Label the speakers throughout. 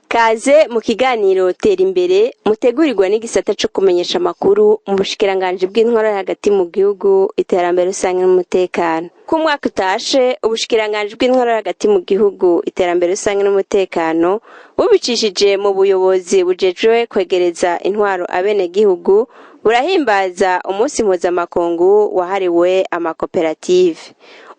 Speaker 1: Kaze mu kiganiro Tera Imbere mutegurirwa n'igisata co kumenyesha amakuru mu bushikiranganji bw'intwaro yo hagati mu gihugu, iterambere rusange n'umutekano. Ku mwaka utashe, ubushikiranganji bw'intwaro yo hagati mu gihugu, iterambere rusange n'umutekano bubicishije mu buyobozi bujejwe kwegereza intwaro abenegihugu burahimbaza umunsi mpuzamakungu wahariwe amakoperative.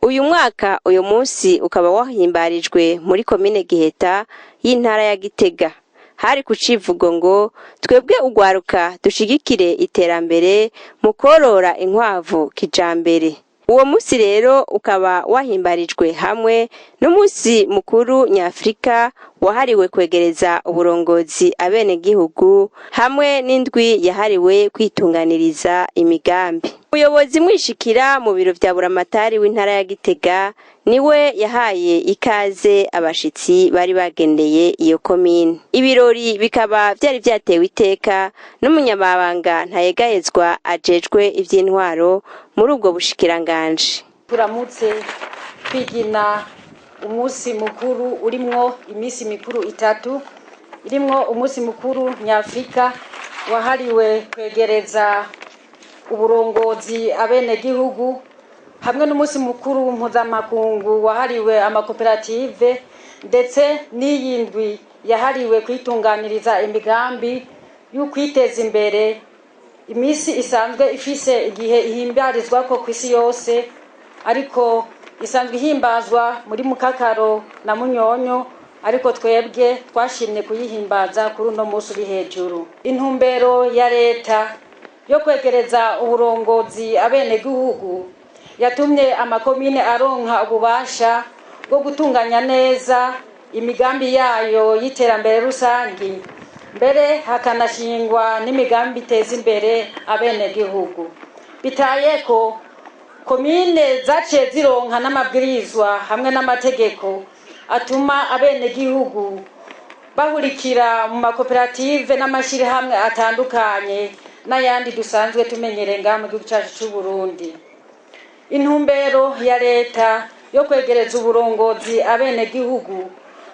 Speaker 1: Uyu mwaka uyu munsi ukaba wahimbarijwe muri komine Giheta y'intara ya Gitega. Hari ku civugo ngo twebwe ugwaruka dushigikire iterambere mu korora inkwavu kijambere. Uwo munsi rero ukaba wahimbarijwe hamwe n'umunsi mukuru nyafurika wahariwe kwegereza uburongozi abenegihugu hamwe n'indwi yahariwe kwitunganiriza imigambi. Umuyobozi mwishikira mu biro vya buramatari w'intara ya Gitega niwe yahaye ikaze abashitsi bari bagendeye iyo komine. Ibirori bikaba vyari vyatewe iteka n'umunyamabanga ntayegayezwa ajejwe ivy'intwaro muri ubwo bushikiranganji.
Speaker 2: Turamutse twigina umunsi mukuru urimwo iminsi mikuru itatu, irimwo umunsi mukuru nyafurika wahariwe kwegereza uburongozi abenegihugu, hamwe n'umunsi mukuru mpuzamakungu wahariwe amakoperative, ndetse n'iyi ndwi yahariwe kwitunganiriza imigambi y'ukwiteza imbere. Iminsi isanzwe ifise igihe ihimbarizwako ku isi yose, ariko isanzwe ihimbazwa muri Mukakaro na Munyonyo, ariko twebwe twashimye kuyihimbaza kuri uno munsi uri hejuru. Intumbero ya leta yo kwegereza uburongozi abenegihugu yatumye amakomine aronka ububasha bwo gutunganya neza imigambi yayo y'iterambere rusangi, mbere hakanashingwa n'imigambi iteza imbere abenegihugu. Bitaye ko komine zaciye zironka n'amabwirizwa hamwe n'amategeko atuma abenegihugu bahurikira mu makoperative n'amashyirahamwe atandukanye n'ayandi dusanzwe tumenyereye ngaha mu gihugu cyacu cy'u Burundi. Intumbero ya leta yo kwegereza uburongozi abenegihugu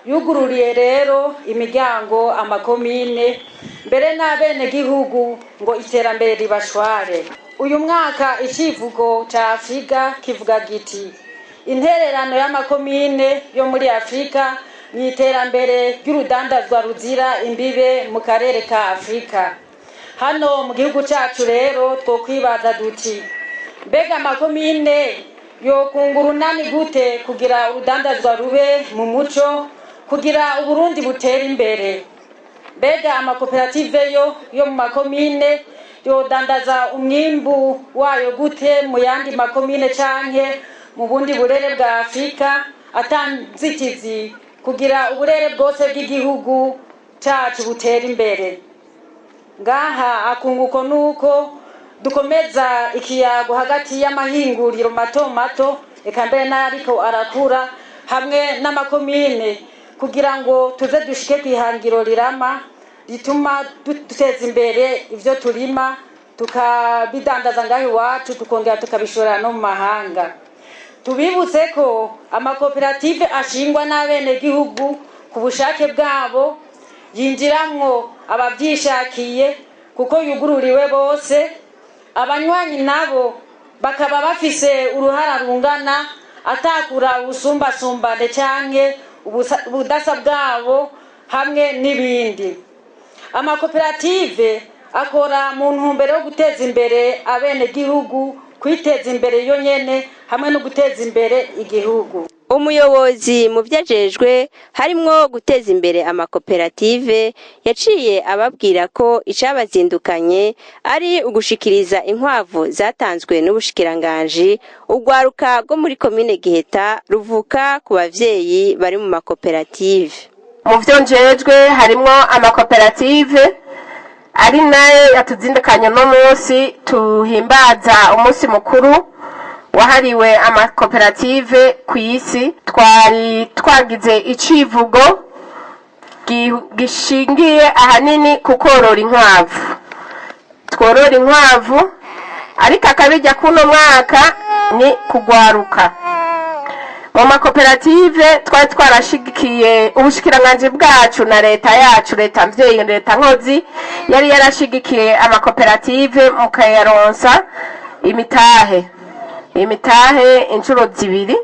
Speaker 2: yugururiye rero imiryango amakomine mbere n'abenegihugu ngo iterambere ribashware. Uyu mwaka icivugo ca Afurika kivuga giti: intererano y'amakomine yo muri Afurika mu iterambere ry'urudandazwa ruzira imbibe mu karere ka Afurika. Hano mu gihugu cyacu rero twokwibaza duti: mbega amakomine yokunga urunani gute kugira urudandazwa rube mu muco, kugira Uburundi butere imbere? Mbega amakoperative yo mu makomine yodandaza umwimbu wayo gute mu yandi makomine canke mu bundi burere bwa Afurika atanzitizi, kugira uburere bwose bw'igihugu cacu butere imbere? Ngaha akunguko nuko dukomeza ikiyago hagati y'amahinguriro mato mato, eka mbere n'ariko arakura, hamwe n'amakomine, kugira ngo tuze dushike kw'ihangiro rirama rituma duteza imbere ivyo turima, tukabidandaza ngaho iwacu, tukongera tukabishora no mu mahanga. Tubibutse ko amakoperative ashingwa n'abenegihugu ku bushake bwabo, yinjiramwo abavyishakiye kuko yugururiwe bose, abanywanyi nabo bakaba bafise uruhara rungana atakura ubusumbasumbane canke ubudasa bwabo hamwe n'ibindi. Amakoperative akora mu ntumbero yo guteza imbere abenegihugu, kwiteza imbere yo nyene hamwe no guteza imbere igihugu.
Speaker 1: Umuyobozi mu vyajejwe harimwo guteza imbere amakoperative yaciye ababwira ko icabazindukanye ari ugushikiriza inkwavu zatanzwe n'ubushikiranganji urwaruka rwo muri komine Giheta ruvuka ku bavyeyi bari mu makoperative.
Speaker 3: Mu vyo njejwe harimwo amakoperative. Ari nayo yatuzindukanye uno munsi tuhimbaza umunsi mukuru wahariwe amakoperative ku isi. Twari twagize icivugo gishingiye ahanini ku korora inkwavu. Tworora inkwavu, ariko akabijya kuno mwaka ni kugwaruka mu makoperative. Twari twarashigikiye ubushikiranganji bwacu na leta yacu, leta mvyeyi, leta nkozi, yari yarashigikiye amakoperative mukayaronsa imitahe inshuro zibiri,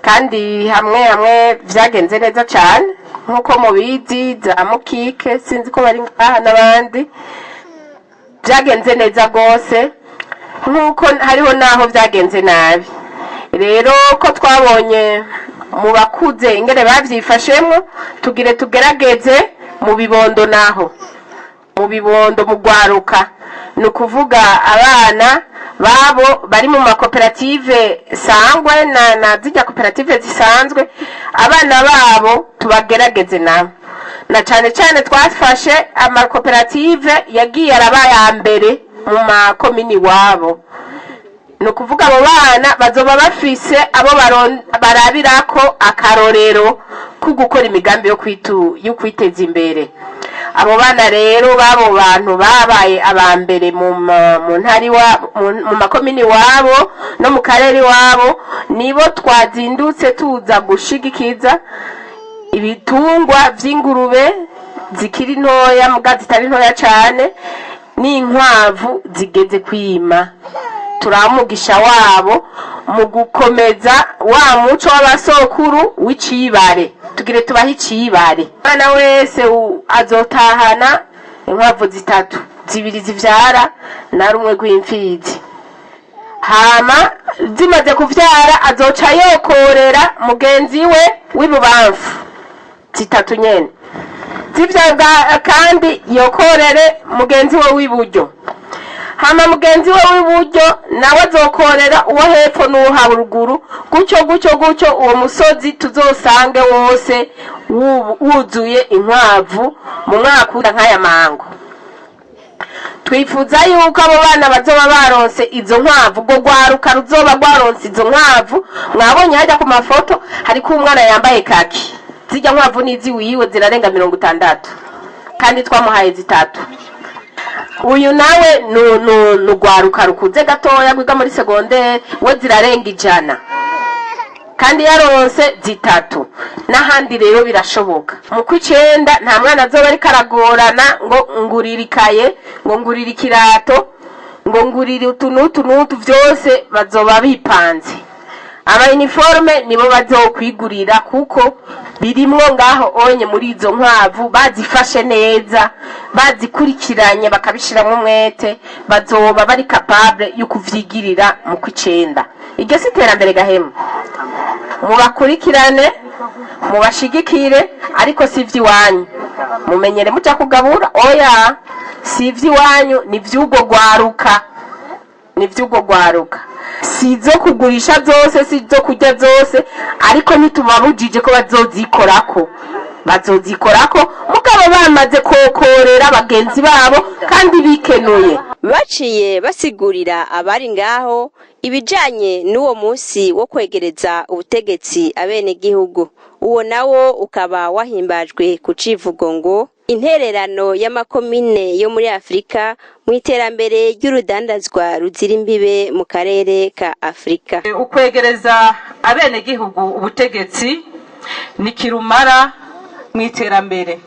Speaker 3: kandi hamwe hamwe vyagenze neza cane nk'uko mubizi, za mukike, sinzi ko bari ngaha n'abandi, byagenze neza rwose, nk'uko hariho n'aho byagenze nabi. Rero ko twabonye mu bakuze ingene bavyifashemwo, tugire tugerageze mu bibondo naho, mu bibondo, mu gwaruka, ni ukuvuga abana babo bari mu makoperative sangwe na zirya koperative zisanzwe, abana babo tubagerageze nabo. Na cane cane twafashe amakoperative yagiye araba ya mbere mu makomini iwabo. Ni ukuvuga abo bana bazoba bafise abo barabirako akarorero ko gukora imigambi yo kwiteza imbere. Abo bana rero b'abo bantu babaye aba mbere mu ntara mu makomini iwabo no mu karere iwabo, nibo twazindutse tuza gushigikiza ibitungwa vy'ingurube zikiri ntoya muga zitari ntoya cane n'inkwavu zigeze kwima. Turamugisha wabo mu gukomeza wa muco w'abasokuru w'icibare. Tugire tubahe icibare. Umwana wese azotahana inkwavu zitatu, zibiri zivyara na rumwe rw'imfizi. Hama zimaze kuvyara, azoca yokorera mugenzi we w'ibubamfu zitatu nyene zivyaga, kandi yokorere mugenzi we w'iburyo. Hama mugenzi we w'iburyo nawe azokorera uwo hepfo n'uwo haruguru, gutyo gutyo gutyo, uwo musozi tuzosange wose wuzuye inkwavu mu mwaka uza nk'aya mango. Twifuza yuko abo bana bazoba baronse izo nkwavu, ubwo rwaruka ruzoba rwaronse izo nkwavu. Mwabonye hajya ku mafoto hariko umwana yambaye kaki. Zirya nkwavu n'iziwiwe, zirarenga 60, kandi twamuhaye zitatu. Uyu nawe ni urwaruka rukuze gatoya rwiga muri segonderi, we zirarenga 100 kandi yaronse zitatu. N'ahandi rero birashoboka. Mu kw'icenda nta mwana azoba ariko aragorana ngo ngurira ikaye, ngo ngurira ikirato, ngo ngurire utu n'utu n'utu. Vyose bazoba bipanze. Aba uniforme nibo bazokwigurira, kuko birimwo ngaho onye muri izo nkwavu. Bazifashe neza, bazikurikiranye, bakabishiramwo umwete, bazoba bari capable yo kuvyigirira mu kw'icenda. Iryo si iterambere gahema? Mubakurikirane, mubashigikire, ariko si ivy'iwanyu. Mumenyere muja kugabura, oya, si ivy'iwanyu, ni ivy'urwo rwaruka, ni ivy'urwo rwaruka. Si izo kugurisha zose, si izo kurya zose, ariko ntitubabujije ko bazozikorako. Bazozikorako mugabo bamaze kokorera bagenzi babo kandi bikenuye.
Speaker 1: Baciye basigurira abari ngaho ibijanye n'uwo munsi wo kwegereza ubutegetsi abenegihugu. Uwo nawo ukaba wahimbajwe ku civugo ngo intererano y'amakomine yo muri Afurika mu iterambere ry'urudandazwa ruzira imbibe mu karere ka Afurika.
Speaker 4: Ukwegereza abenegihugu ubutegetsi ni kirumara mu iterambere.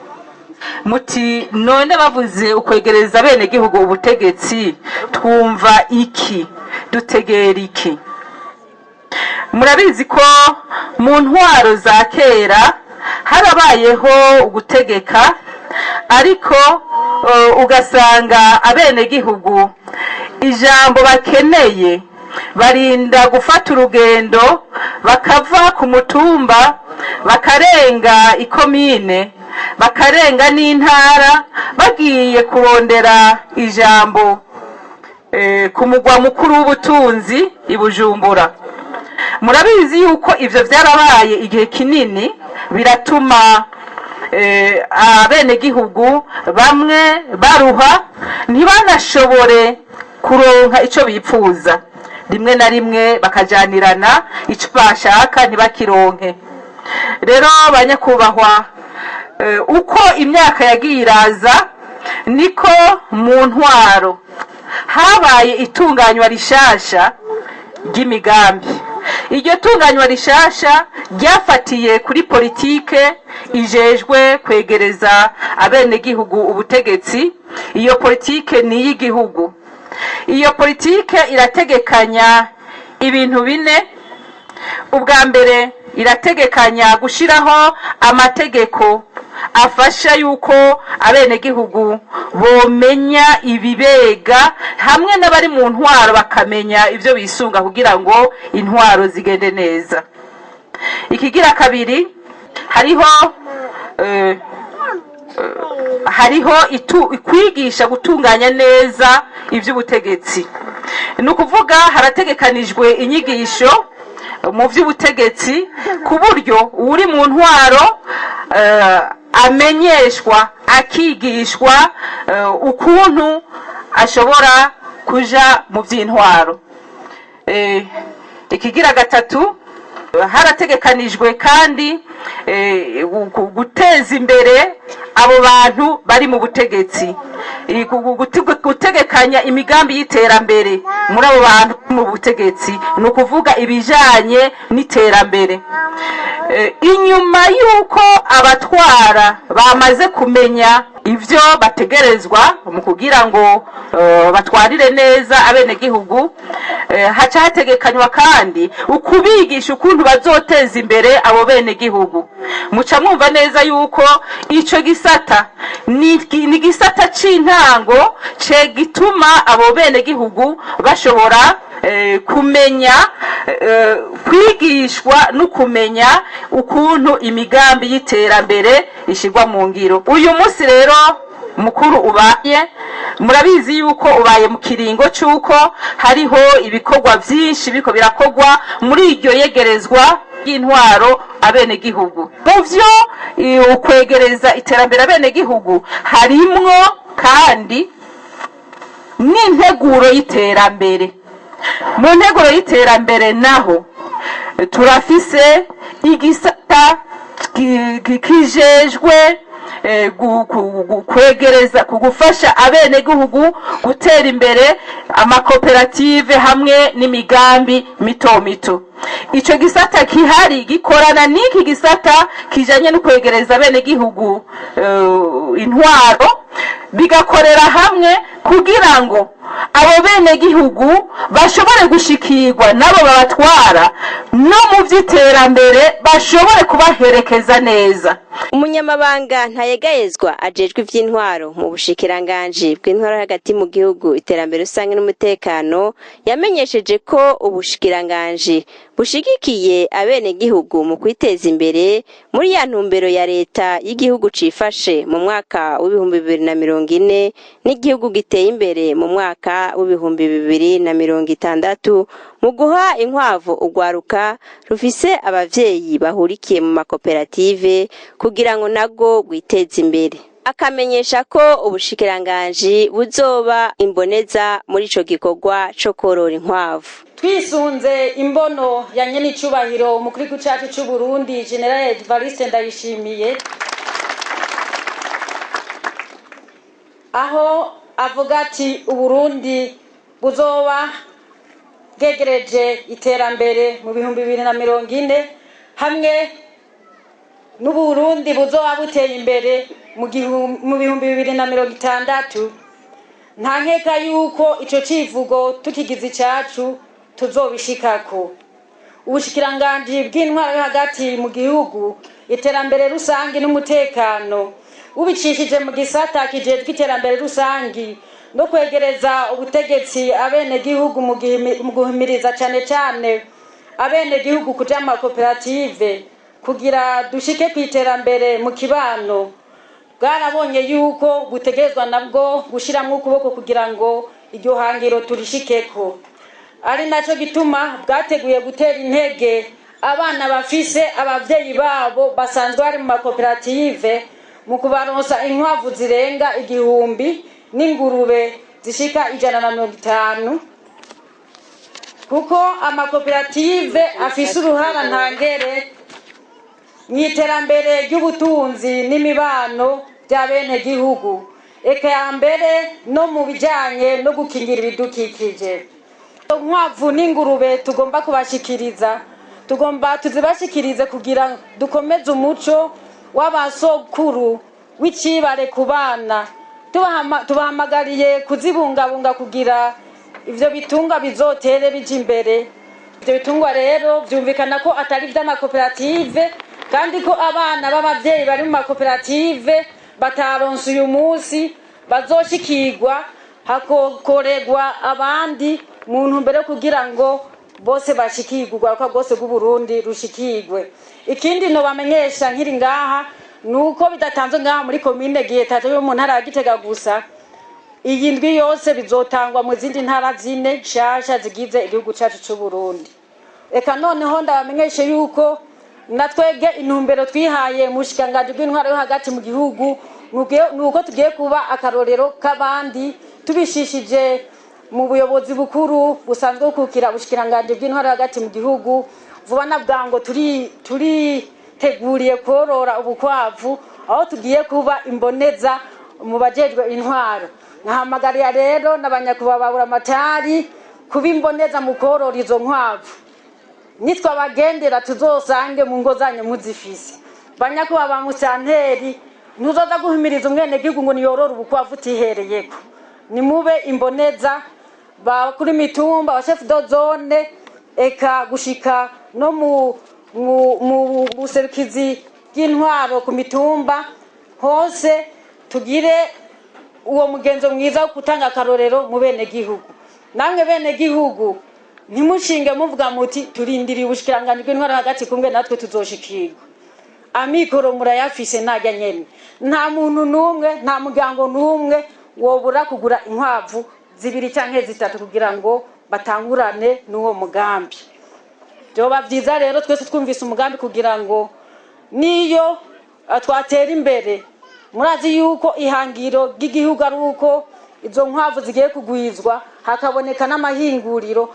Speaker 4: Muti none bavuze ukwegereza abenegihugu ubutegetsi, twumva iki? Dutegera iki? Murabizi ko mu ntwaro za kera harabayeho ugutegeka, ariko ugasanga abenegihugu ijambo bakeneye barinda gufata urugendo, bakava ku mutumba, bakarenga ikomine, bakarenga n'intara, bagiye kurondera ijambo ku mugwa mukuru w'ubutunzi i Bujumbura. Murabizi yuko ivyo vyarabaye igihe kinini, biratuma abenegihugu bamwe baruha. ntibanashobore kuronka ico bipfuza, rimwe na rimwe bakajanirana, ico bashaka ntibakironke. Rero banyakubahwa, uko imyaka yagiye iraza niko mu ntwaro habaye itunganywa rishasha ry'imigambi. Iryo tunganywa rishasha ryafatiye kuri politike ijejwe kwegereza abenegihugu ubutegetsi. Iyo politike ni iy'igihugu. Iyo politike irategekanya ibintu bine. Ubwa mbere, irategekanya gushiraho amategeko afasha yuko abenegihugu bomenya ibibega, hamwe n'abari mu ntwaro bakamenya ibyo bisunga kugira ngo intwaro zigende neza. Ikigira kabiri, hariho kwigisha gutunganya neza iby'ubutegetsi. Ni ukuvuga harategekanijwe inyigisho mu by'ubutegetsi, ku buryo uri mu ntwaro amenyeshwa, akigishwa ukuntu ashobora kuja mu by'intwaro. Ikigira gatatu, harategekanijwe kandi guteza imbere abo bantu bari mu butegetsi, gutegekanya imigambi y'iterambere muri abo bantu mu butegetsi, ni ukuvuga ibijanye n'iterambere. Inyuma y'uko abatwara bamaze kumenya ivyo bategerezwa mu kugira ngo batwarire neza abenegihugu, haca hategekanywa kandi ukubigisha ukuntu bazoteza imbere abo benegihugu. Muca mwumva neza yuko ico gisata ni gisata c'intango ce gituma abo benegihugu bashobora kumenya, kwigishwa no kumenya ukuntu imigambi y'iterambere ishirwa mu ngiro. Uyu munsi rero mukuru ubaye, murabizi yuko ubaye mu kiringo c'uko hariho ibikorwa vyinshi biriko birakorwa muri iryo yegerezwa ry'intwaro abenegihugu. Mu vyo ukwegereza iterambere abenegihugu harimwo kandi n'integuro y'iterambere. Mu nteguro y'iterambere naho turafise igisata kijejwe kwegereza, gufasha abenegihugu gutera imbere, amakoperative hamwe n'imigambi mito mito. Ico gisata kihari gikorana n'iki gisata kijanye no kwegereza abenegihugu intwaro, bigakorera hamwe kugira ngo abo benegihugu bashobore gushikirwa nabo babatwara no mu vy'iterambere, bashobore kubaherekeza neza.
Speaker 1: Umunyamabanga ntayegayezwa ajejwe ivy'intwaro mu bushikiranganji bw'intwaro hagati mu gihugu, iterambere rusange n'umutekano yamenyesheje ko ubushikiranganji bushigikiye abenegihugu mu kwiteza imbere muri ya ntumbero ya leta y'igihugu cifashe mu mwaka w'2040 n'igihugu giteye imbere mu mwaka w'2060, mu guha inkwavu urwaruka rufise abavyeyi bahurikiye mu makoperative kugira ngo narwo rwiteze imbere. Akamenyesha ko ubushikiranganji buzoba imboneza muri ico gikorwa co korora inkwavu.
Speaker 2: Twisunze imbono ya nyenicubahiro umukuru w'igihugu cacu c'u Burundi, General Evariste Ndayishimiye, aho avuga ati Uburundi buzoba bwegereje iterambere mu 2040, hamwe n'Uburundi buzoba buteye imbere mu 2060, nta nkeka yuko ico civugo tukigize icacu tuzobishikako. Ubushikiranganji bw'intwaro yo hagati mu gihugu, iterambere rusangi n'umutekano, bubicishije mu gisata kijejwe iterambere rusangi no kwegereza ubutegetsi abenegihugu, mu guhimiriza cane cane abenegihugu kuja mu makoperative kugira dushike ku iterambere mu kibano, bwarabonye yuko butegerezwa nabwo gushiramwo ukuboko kugira ngo iryo hangiro turishikeko. Ari naco gituma bwateguye gutera intege abana bafise abavyeyi babo basanzwe bari mu makoperative mu kubaronsa inkwavu zirenga 1000. n'ingurube zishika 150, kuko amakoperative afise uruhara ntangere mu iterambere ry'ubutunzi n'imibano bya bene gihugu, eka ya mbere no mu bijyanye no gukingira ibidukikije. Inkwavu n'ingurube tugomba kubashikiriza, tugomba tuzibashikirize kugira dukomeze umuco w'abasokuru w'icibare ku bana. Tubahamagariye kuzibungabunga kugira ivyo bitungwa bizotere bija imbere. Ivyo bitungwa rero vyumvikana ko atari ivy'amakoperative, kandi ko abana b'abavyeyi bari mu makoperative bataronse uyu munsi bazoshikirwa, hakokoregwa abandi mu ntumbero yo kugira ngo bose bashikirwe, urwaruka rwose rw'Uburundi rushikirwe. Ikindi nobamenyesha nkiri ngaha ni uko bidatanzwe ngaha muri komine Giheta yo mu ntara ya Gitega gusa. Iyi ndwi yose bizotangwa mu zindi ntara zine nshasha zigize igihugu cacu c'Uburundi. Eka noneho ndabamenyeshe yuko na twebwe intumbero twihaye mu bushikiranganji bw'intwaro yo hagati mu gihugu ni uko tugiye kuba akarorero k'abandi, tubishishije mu buyobozi bukuru busanzwe bukukira ubushikiranganji bw'intwaro yo hagati mu gihugu. Vuba na bwango turiteguriye korora ubukwavu, aho tugiye kuba imboneza mu bajejwe intwaro. Nkahamagarira rero n'abanyakubahwa buramatari kuba imboneza mu korora izo nkwavu. Nitwabagendera tuzosange mu ngo zanyu muzifise. Banyakubahwa ba musanteri, ntuzoza guhimiriza umwenegihugu ngo niyorore ubukwavu utihereyeko. Nimube imboneza bakuru imitumba, ba chef de zone, eka gushika no mu buserukizi bw'intwaro ku mitumba hose, tugire uwo mugenzo mwiza wo gutanga akarorero mu bene gihugu. Namwe bene gihugu, ntimushinge muvuga muti turindiriye ubushikiranganji bw'intwaro hagati kumwe natwe tuzoshikirwa. Amikoro murayafise, ntajya nyene. Nta muntu n'umwe, nta muryango n'umwe wobura kugura inkwavu zibiri canke zitatu kugira ngo batangurane n'uwo mugambi. Vyoba vyiza rero twese twumvise umugambi, kugira ngo niyo twatera imbere. Murazi yuko ihangiro ry'igihugu ari uko izo nkwavu zigiye kugwizwa, hakaboneka n'amahinguriro,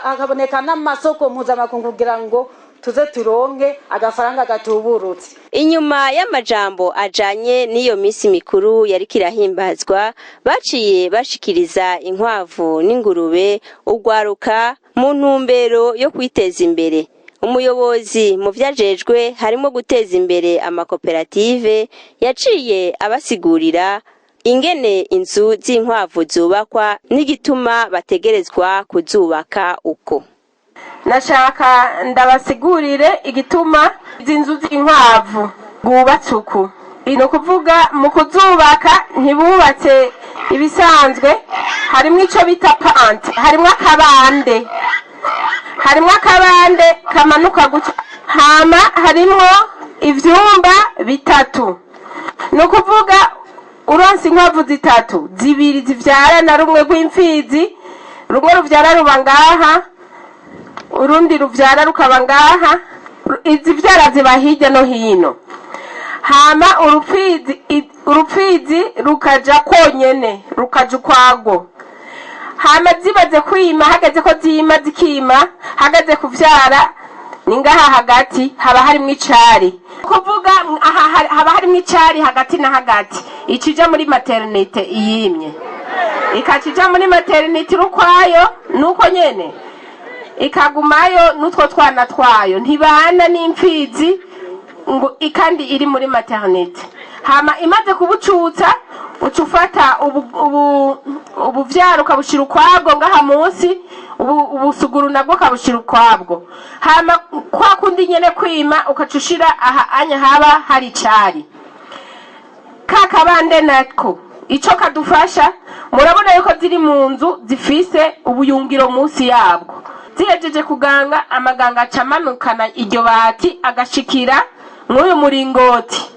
Speaker 2: hakaboneka n'amasoko mpuzamakungu, kugira ngo tuze turonke agafaranga gatuburutse.
Speaker 1: Inyuma y'amajambo ajanye n'iyo misi mikuru yariko irahimbazwa, baciye bashikiriza inkwavu n'ingurube urwaruka mu ntumbero yo kwiteza imbere. Umuyobozi mu vyajejwe harimo guteza imbere amakoperative yaciye abasigurira ingene inzu z'inkwavu zubakwa n'igituma bategerezwa kuzubaka uko.
Speaker 3: Nashaka ndabasigurire igituma izi nzu z'inkwavu bwubatse uku. Ni ukuvuga mu kuzubaka ntibubatse ibisanzwe, harimo icyo bita pente, harimo akabande, harimo akabande kamanuka gutya, hama harimo ivyumba bitatu. Ni ukuvuga uronse inkwavu zitatu, zibiri zivyara na rumwe rw'imfizi, rumwe ruvyara ruba ngaha, urundi ruvyara rukaba ngaha, izivyara ziba hirya no hino, hama urupfizi rukaja konyene, rukaja ukwarwo. Hama zimaze kwima, hageze ko zima zikima, hageze kuvyara, ni ngaha hagati haba harimwo icari. Kuvuga aha haba harimwo icari hagati na hagati, ikija muri maternité iyimye ikaca ija muri maternité urukwayo, nuko nyene ikagumayo n'utwo twana twayo, ntibana n'imfizi ngo kandi iri muri maternité. Hama imaze kubucutsa, uca ufata ubuvyaro ukabushira ukwabwo ngaha munsi, ubusuguru nabwo ukabushira ukwabwo. Hama kwa kundi nyene kwima, ukaca ushira aha anya haba hari icari. Ka kabande nako ico kadufasha, murabona yuko ziri mu nzu zifise ubuyungiro munsi yabwo. Zihejeje kuganga, amaganga aca amanukana iryo bati agashikira mw'uyu muringoti.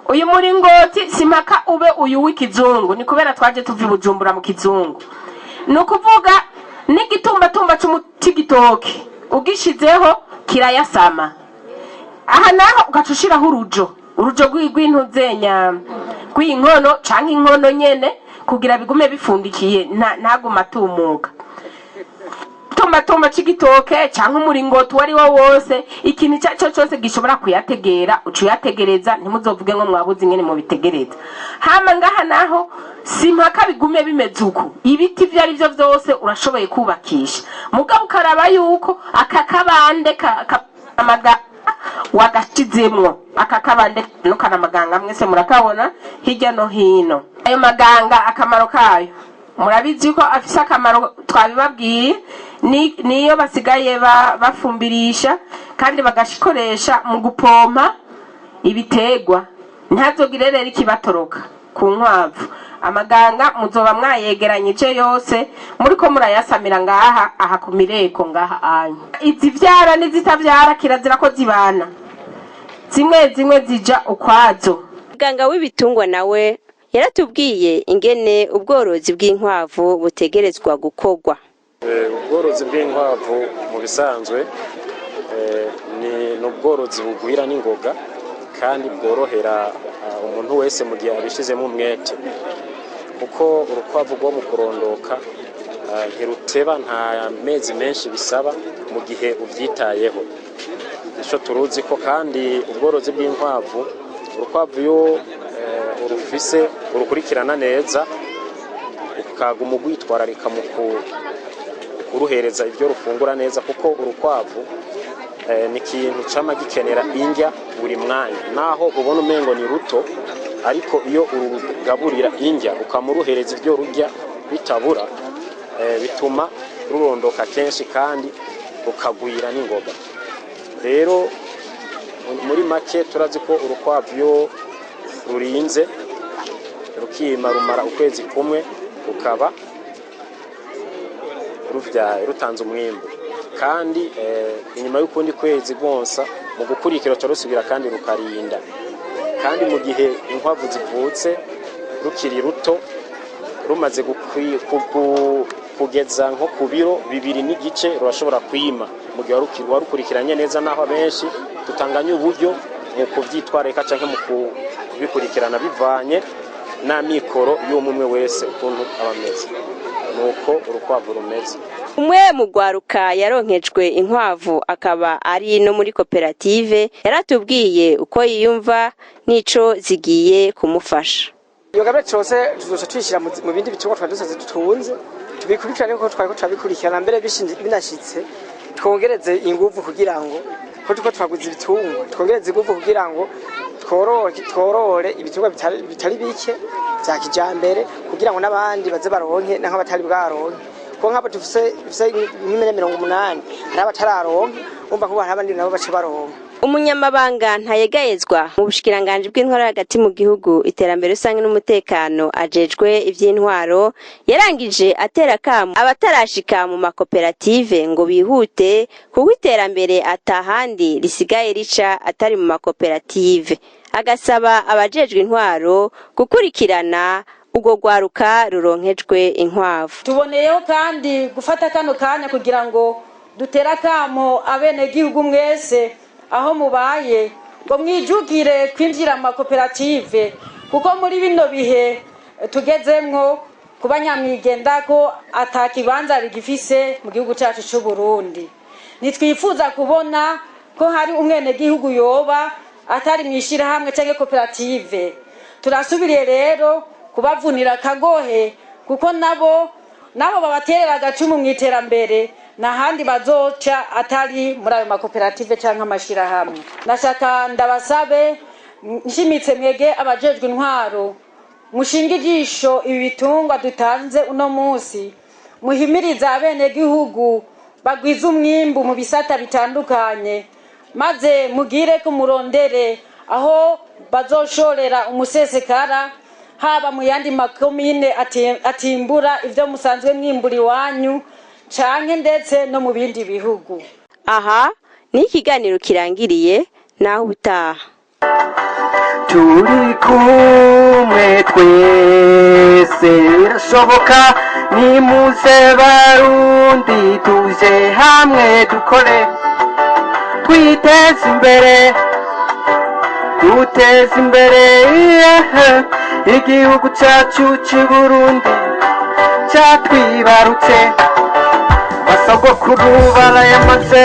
Speaker 3: Uyu muringoti si mpaka ube uyu w'ikizungu, ni kubera twaje tuva i Bujumbura mu kizungu. Ni ukuvuga n'igitumbatumba c'igitoki ugishizeho kirayasama. Aha naho ugaca ushiraho urujo rw'intuzenya rw'inkono canke inkono nyene, Kugira bigume bifundikiye, ntagume atumuka. Tumbatumba c'igitoke canke umuringoti uwo ari wo wose, ikintu icyo ari cyo cyose gishobora kuyategera, uca uyategereza. Ntimuzovuge ngo mwabuze ingene mubitegereza. Hama ngaha naho si mpaka bigume bimeze uko. Ibiti ivyo ari vyo vyose urashoboye kubakisha, mugabo ukaraba yuko aka kabande amaga wagashizemwo. Aka kabande no kanamaganga mwese murakabona hirya no hino. Ayo maganga akamaro kayo murabizi ko afise akamaro, twabibabwiye. Niyo basigaye bafumbirisha kandi bagashikoresha mu gupompa ibitegwa. Ntazogire rero ikibatoroka ku nkwavu. Amaganga muzoba mwayegeranyije yose, muriko murayasamira ngaha aha ku mireko ngaha anya. Izivyara n'izitavyara kirazira ko zibana, zimwe zimwe zija ukwazo.
Speaker 1: Muganga w'ibitungwa nawe yaratubwiye ingene ubworozi bw'inkwavu butegerezwa gukorwa.
Speaker 5: Ubworozi bw'inkwavu mu bisanzwe ni ubworozi bugwira n'ingoga kandi bworohera umuntu wese mu gihe abishizemo umwete, kuko urukwavu rwo mu kurondoka ntiruteba, nta mezi menshi bisaba mu gihe ubyitayeho. Ico turuzi ko kandi ubworozi bw'inkwavu, urukwavu iyo urufise urukurikirana neza, ukaguma ugwitwararika mu kuruhereza ibyo rufungura neza, kuko urukwavu ni ikintu cama gikenera indya buri mwanya, naho ubona umengo ni ruto. Ariko iyo urugaburira indya, ukamuruhereza ibyo rurya bitabura, bituma rurondoka kenshi kandi rukagwira n'ingoga. Rero muri make turazi ko urukwavu iyo rurinze rukima, rumara ukwezi kumwe rukaba ruvyaye, rutanze umwimbu. Kandi inyuma y'ukundi kwezi rwonsa, mu gukurikira ruca rusubira kandi rukarinda. Kandi mu gihe inkwavu zivutse rukiri ruto, rumaze kugeza nko ku biro 2.5, rurashobora kwima mu gihe warukurikiranye neza, naho abenshi tutanganya uburyo mu kuvyitwararika canke mu kubikurikirana, bivanye n'amikoro y'umwe wese ukuntu aba ameze. Nuko urukwavu rumeze.
Speaker 1: Umwe mu rwaruka yaronkejwe inkwavu, akaba ari no muri koperative, yaratubwiye uko yiyumva n'ico zigiye kumufasha.
Speaker 6: Iyo gabire cyose tuzoca tuyishyira mu bindi bitungwa twari dusanzwe dutunze, tubikurikirane kuko twari ko turabikurikirana mbere. Binashitse twongereze inguvu kugira ngo ko tuko twaguze ibitungwa, twongereze inguvu kugira ngo tworore ibitungwa bitari bike vya kijambere, kugira ngo n'abandi baze baronke n'aho batari bwaronke, kuko nk'abo dufise nk'impene 80, hari abatararonka. Umva ko hari abandi nabo baca baronka.
Speaker 1: Umunyamabanga ntayegayezwa mu bushikiranganji bw'intwaro hagati mu gihugu, iterambere rusange n'umutekano, ajejwe ivy'intwaro, yarangije atera akamo abatarashika mu makoperative ngo bihute, kuko iterambere atahandi risigaye rica atari mu makoperative. Agasaba abajejwe intwaro gukurikirana urwo rwaruka ruronkejwe inkwavu.
Speaker 2: Tuboneyeho kandi gufata kano kanya kugira ngo dutere akamo abenegihugu mwese aho mubaye ngo mwijukire kwinjira mu makoperative, kuko muri bino bihe tugezemwo kuba nyamwigenda ko ata kibanza bigifise mu gihugu cyacu cy'u Burundi. Ntitwifuza kubona ko hari umwenegihugu yoba atari mu ishyirahamwe cyangwa koperative. Turasubiriye rero kubavunira akagohe, kuko nabo babaterera agacumu mu iterambere n'ahandi bazoca atari muri ayo makoperative cyangwa amashyirahamwe. Nashaka ndabasabe nshimitse, mwege abajejwe intwaro, mushinga ijisho ibi bitungwa dutanze uno munsi, muhimirize abenegihugu bagwize umwimbu mu bisata bitandukanye, maze mugire ko murondere aho bazoshorera umusesekara, haba mu yandi makomine atimbura ivyo musanzwe mwimbura iwanyu, canke ndetse no mu bindi bihugu.
Speaker 1: Aha ni ikiganiro kirangiriye, naho ubutaha.
Speaker 7: Turi kumwe twese, birashoboka. Nimuze Barundi, tuje hamwe, dukore twiteze imbere, duteze imbere, yeah. Igihugu cyacu cy'i Burundi cyatwibarutse, basogokuru barayamaze.